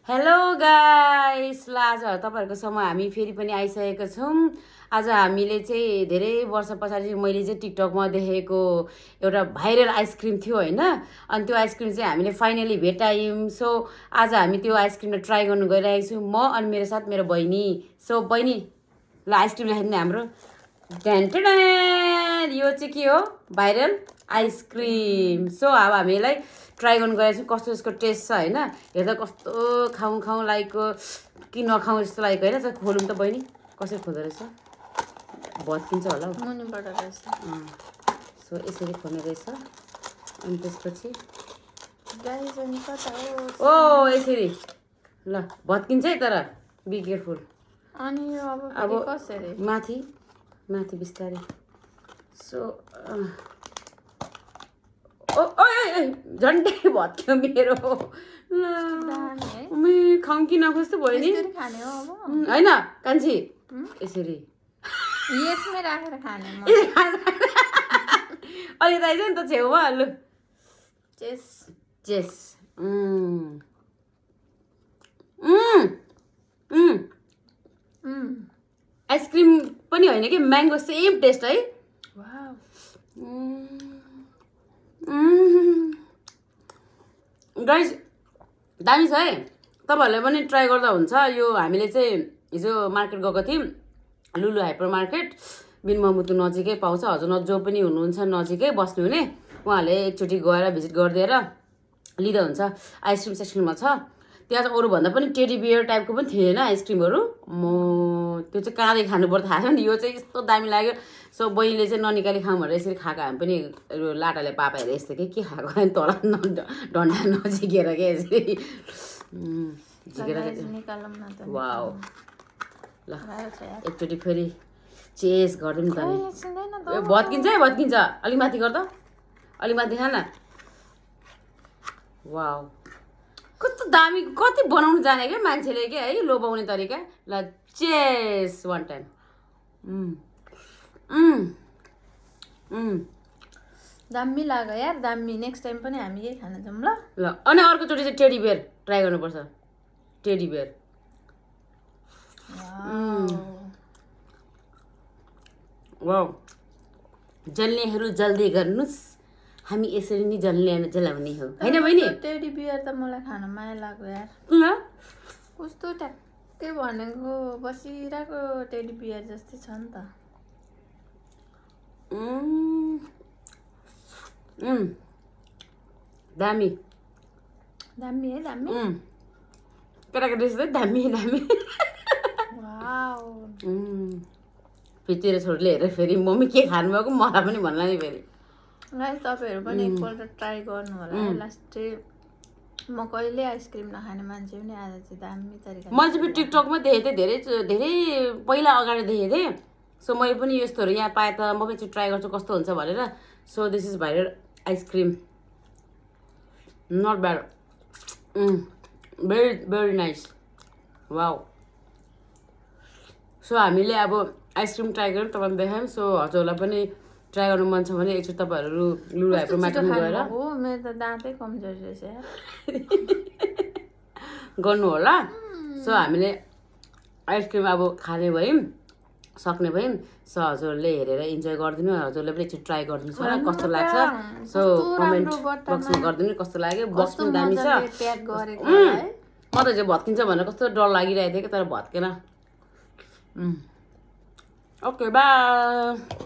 Hello guys, ल आज तपाईँहरूको समय हामी फेरि पनि आइसकेको छौँ। आज हामीले चाहिँ धेरै वर्ष पछाडि मैले चाहिँ टिकटकमा देखेको एउटा भाइरल आइसक्रिम थियो होइन, अनि त्यो आइसक्रिम चाहिँ हामीले फाइनली भेटायौँ। सो आज हामी त्यो आइसक्रिमलाई ट्राई गर्नु गइरहेको छौँ, म अनि मेरो साथ मेरो बहिनी। सो बहिनी, ल आइसक्रिम ल्याइदिनु हाम्रो। यो चाहिँ के हो? Viral ice cream. सो अब हामी यसलाई ट्राई गर्नु गएको छौँ कस्तो यसको टेस्ट छ होइन। हेर्दा कस्तो खाउँ लाइक कि नखाउँ जस्तो लागेको होइन। चाहिँ खोलौँ त बहिनी, कसरी खोल्दो रहेछ? भत्किन्छ होला हौ। मुनिबाट रहेछ। सो यसरी खोल्ने रहेछ। अनि त्यसपछि ओ यसरी ल भत्किन्छ है, तर बी केयरफुल। अनि अब कसरी? माथि बिस्तारै। सो झन्डै भत्क्यो मेरो। ल खाउँ कि नखोज त भयो नि होइन कान्छी, यसरी यसमै राखेर खाने अलि राइज नि त छेउमा। लु चेस आइसक्रिम पनि होइन कि, म्याङ्गो सेम टेस्ट है। गाइस दामी छ है, तपाईँहरूले पनि ट्राई गर्दा हुन्छ। यो हामीले चाहिँ हिजो मार्केट गएको थियौँ, लुलु हाइपर मार्केट, बिन महमुदको नजिकै पाउँछ। हजुर जो पनि हुनुहुन्छ नजिकै बस्नु हुने, उहाँहरूले एकचोटि गएर भिजिट गरिदिएर लिँदा हुन्छ। आइसक्रिम सेक्सनमा छ त्यहाँ चाहिँ। अरूभन्दा पनि टेडी बियर टाइपको पनि थिएन आइसक्रिमहरू। त्यो चाहिँ कहाँदेखि खानुपर्छ थाहा छैन। यो चाहिँ यस्तो दामी लाग्यो। सो बहिनीले चाहिँ ननिकाली खाउँ भनेर यसरी खाएको, हामी पनि लाटाले पापाहरू यस्तो के खाएको तल डन्डा नझिकेर क्या यसरी झिकेर। वाउ, ल एकचोटि फेरि चेस गरिदिउँ त नि। भत्किन्छ है, भत्किन्छ। अलिक माथि गर्द, अलिक माथि खा न। वाउ, कस्तो दामी, कति बनाउनु जाने क्या मान्छेले क्या है, लोभाउने तरिका। ल चेस वान टाइम। दामी लाग्यो यार, दामी। नेक्स्ट टाइम पनि हामी यही खान जाउँ ल। अनि अर्कोचोटि चाहिँ टेडी बियर ट्राई गर्नुपर्छ। Teddy bear wow. जल्नेहरू जल्दी गर्नुहोस्, हामी यसरी नै जलाउने हो होइन बहिनी? टेडी बियर त मलाई खान माया लाग्यो यार। कस्तो ट्याक्कै भनेको बसिरहेको टेडी बियर जस्तै छ नि त। दामी दामी है, दामी। केटाकेटी जस्तै दामी दामी। भित्र छोरीले हेरेर फेरि मम्मी के खानुभएको मलाई पनि भन्ला नि फेरि। तपाईँहरू पनि एकपल्ट ट्राई गर्नु होला है। लास्टै म कहिले आइसक्रिम नखाने मान्छे पनि आज चाहिँ दामी तरिका। मैले चाहिँ टिकटकमा देखेको थिएँ, धेरै पहिला अगाडि देखेको थिएँ। सो मैले पनि यस्तोहरू यहाँ पाएँ त म पनि चाहिँ ट्राई गर्छु कस्तो हुन्छ भनेर। So this is viral ice cream, not bad, very very nice. Wow. So हामीले अब आइसक्रिम ट्राई गऱ्यौँ, तपाईँलाई देखायौँ। सो हजुरलाई पनि ट्राई गर्नु मन छ भने एकचोटि तपाईँहरू लुलु हाइपर मार्केटमा गएर। मेरो त दाँतै कमजोरी रहेछ यार। गर्नु होला। सो हामीले आइसक्रिम अब खाने भयौँ, सक्ने भयौँ। सो हजुरले हेरेर इन्जोय गरिदिनु, हजुरले पनि एकचोटि ट्राई गरिदिनु छ कस्तो लाग्छ। सो कमेन्ट बक्समा गरिदिनु कस्तो लाग्यो। बक्स पनि दामी छ। म त चाहिँ भत्किन्छ भनेर कस्तो डर लागिरहेको थियो कि, तर भत्केन। Okay by.